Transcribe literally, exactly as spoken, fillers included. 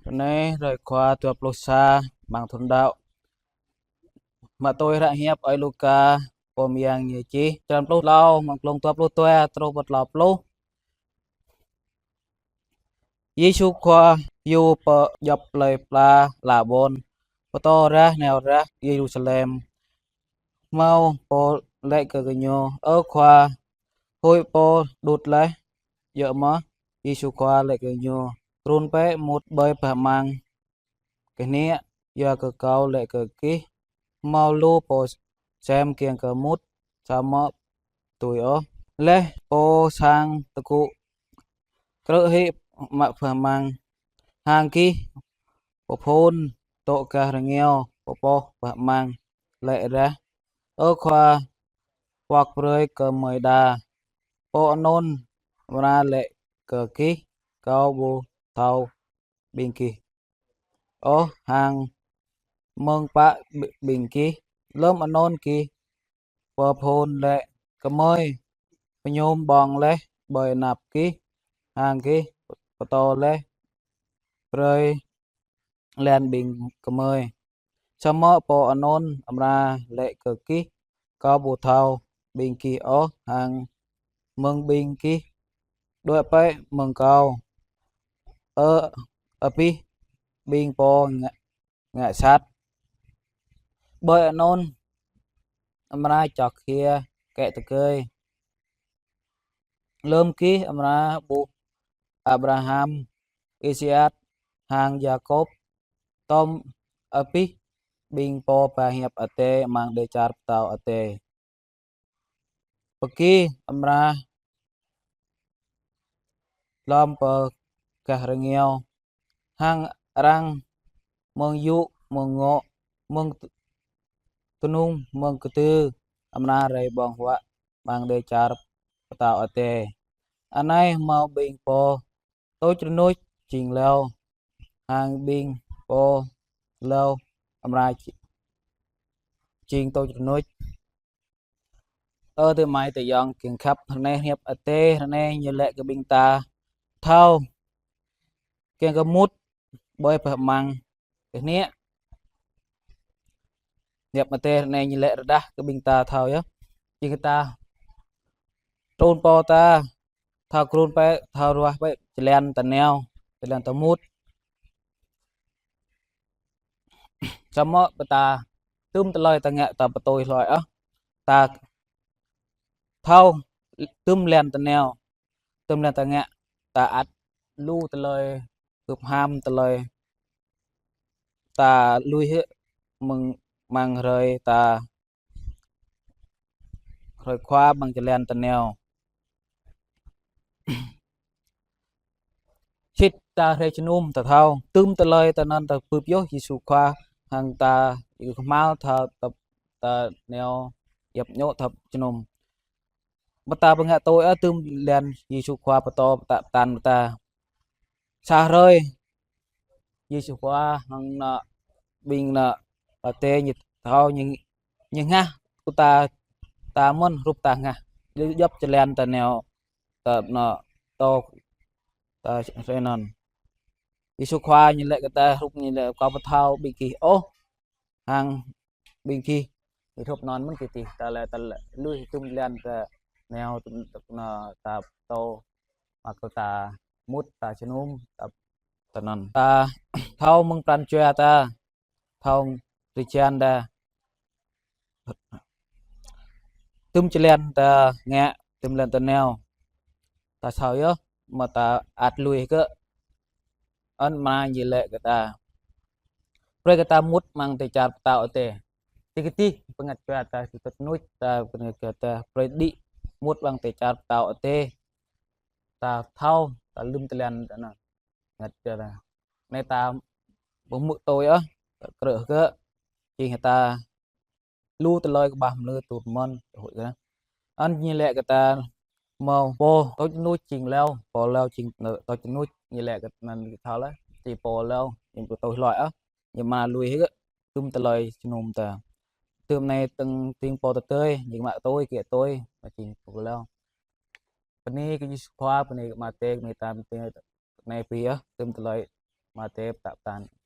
Anai hrơi Khua dua pluh sa amăng thun đăo. Mă tui hră hiăp Ơi Luka pô mơyang ñu čih, črăn pluh klâo, mơ̆ng klông dua pluh dua truh pơ klâo pluh. Yêsu Khua yua pơ djŏp plơi pla ala ƀôn, pơtô rah nao rah Yêrusalem. Hmâo pô laĭ kơ gơñu: "Ơ Khua, huĭ pô đŭt laih." Djơ̆ mơ̆? Yêsu Khua laĭ kơ gơñu: "Run bĕ mŭt ƀơi bah amăng kơniĕ, yua kơ Kâo laĭ kơ gih, hmâo lu pô sem kiăng kơ mŭt, samơ̆ tui ôh." Laih pô sang tơgŭ krư̆ hĭ mă bah amăng, hăng gih pơphun dŏ gah rơngiao pơpŏh bah amăng, laĭ rah: "Ơ Khua, pŏk brơi kơ gơmơi đa." Pô anŭn amra laĭ kơ gih: "Kâo ƀu thâo ƀing gih ôh, hăng mơ̆ng pă ƀing gih." Lơ̆m anŭn gih pơphun laĭ: "Gơmơi pơñum ƀơ̆ng laih ƀơi anăp gih, hăng gih pơtô laih brơi lĕn ƀing gơmơi." Samơ̆ pô anŭn amra laĭ kơ gih: "Kâo ƀu thâo ƀing gih ôh, hăng mơ̆ng ƀing gih, đuaĭ bĕ mơ̆ng Kâo, ơ abih ƀing pô ngă, ngă sat." Ƀơi anŭn amra čŏk hia kĕ tơgơi. Lơ̆m gih amra ƀuh Abraham, Isaak, hăng Yakôb, tŏm abih ƀing pô ba hiăp Adai amăng dêh čar pơtao Adai. Pơgi amra lŏm pơ gah rơngiao, hăng arăng mơ̆ng yŭ, mơ̆ng ngŏ, mơ̆ng tơnung, mơ̆ng kơdư amra rai ƀơ̆ng huă amăng dêh čar pơtao Adai. Anai hmâo ƀing pô tuč rơnuč jing hlâo, hăng ƀing pô hlâo amra jing tuč rơnuč. Ơ adơi amai ayŏng kiăng khăp, rơnai hiăp Adai rơnai ñu laĭ kơ ƀing ta thâo kiăng kơ mŭt ƀơi bah amăng kơniĕ. Hiăp Adai rơnai ñu laĭ rơđah kơ ƀing ta thâo yơh. Jing kơ ta trŭn pô ta, thâo krŭn bĕ, thâo ruah bĕ, jơlan ta nao, jơlan ta mŭt. Samơ̆ pơ ta, tŭm tơlơi ta ngă ta ƀu tui hloi ôh. Ta thâo tŭm jơlan ta nao, tŭm jơlan ta ngă, ta ăt lu tơlơi hưp ham, tơlơi ta lui hĭ mơ̆ng, mơ̆ng hrơi ta hrơi Khua amăng jơlan ta nao. Sĭt ta rai jơnum ta thâo, tŭm tơlơi ta anŭn ta bưp yơh Yêsu Khua, hăng ta kơhma̱l ta, ta, ta nao djŏp ñu ta jơnum. Mơ̆ ta ƀu ngă tui ôh tŭm jơlan Yêsu Khua pơtô pơtă pơtăn mơ̆ ta. Sa hrơi Yêsu Khua hăng ană ƀing ană Adai ñu thâo ñu, ñu hngah kơ ta, ta mơ̆n hrup ta hngah. Djŏp jơlan ta nao ta anŭn, ta srĕ anŭn. Yêsu Khua ñu laĭ kơ ta hrup ñu laĭ: "Kâo ƀu thâo ƀing gih ôh, hăng ƀing gih." Hrup anŭn mơ̆n kơ tih, ta laĭ, ta laĭ lui tŭm jơlan ta nao, tŭm, tŭm, ta pơtô, mă kơ ta mŭt, ta jơnum, ta, ta anŭn. Ta thâo mơ̆ng pran jua ta, thâo rơjan ta, tŭm jơlan ta ngă, tŭm jơlan ta nao. Ta thâo yơh, mơ̆ ta ăt lui hĭ kơ. Anŭn mơ̆ ñu laĭ kơ ta, brơi kơ ta mŭt amăng dêh čar pơtao Adai. Tih kơ tih bơngăt jua ta, tih tơt nuč ta, bơngăt jua ta brơi đĭ mŭt amăng dêh čar pơtao Adai. Ta thâo, ta lŭm tơlơi anŭn. Bơngăt jua ta. Anai ta ƀu hmư̆ tui ôh, ta krư̆ hĭ kơ, jing ta lu tơlơi kơƀah mơlư tŭ mơ̆n, huĭ kơ. Anŭn ñu laĭ kơ ta hmâo pô tuč rơnuč jing hlâo, pô hlâo jing tuč rơnuč, ñu laĭ kơ anŭn kơ thâo laih, či pô hlâo, ñu ƀu tui hloi ôh, ñu mă lui hĭ kơ, tŭm tơlơi jơnum ta. Tơm anai tơ̆ng tĭng pô tơdơi, ñu mă tui, kiăng tui, mă jing pô hlâo. Bơni kơ Yêsu Khua, bơni kơ Ama Adai, bơni ta, bơni anai pih yơh, tŭm tơlơi Mơ̆ tơpă tơpă.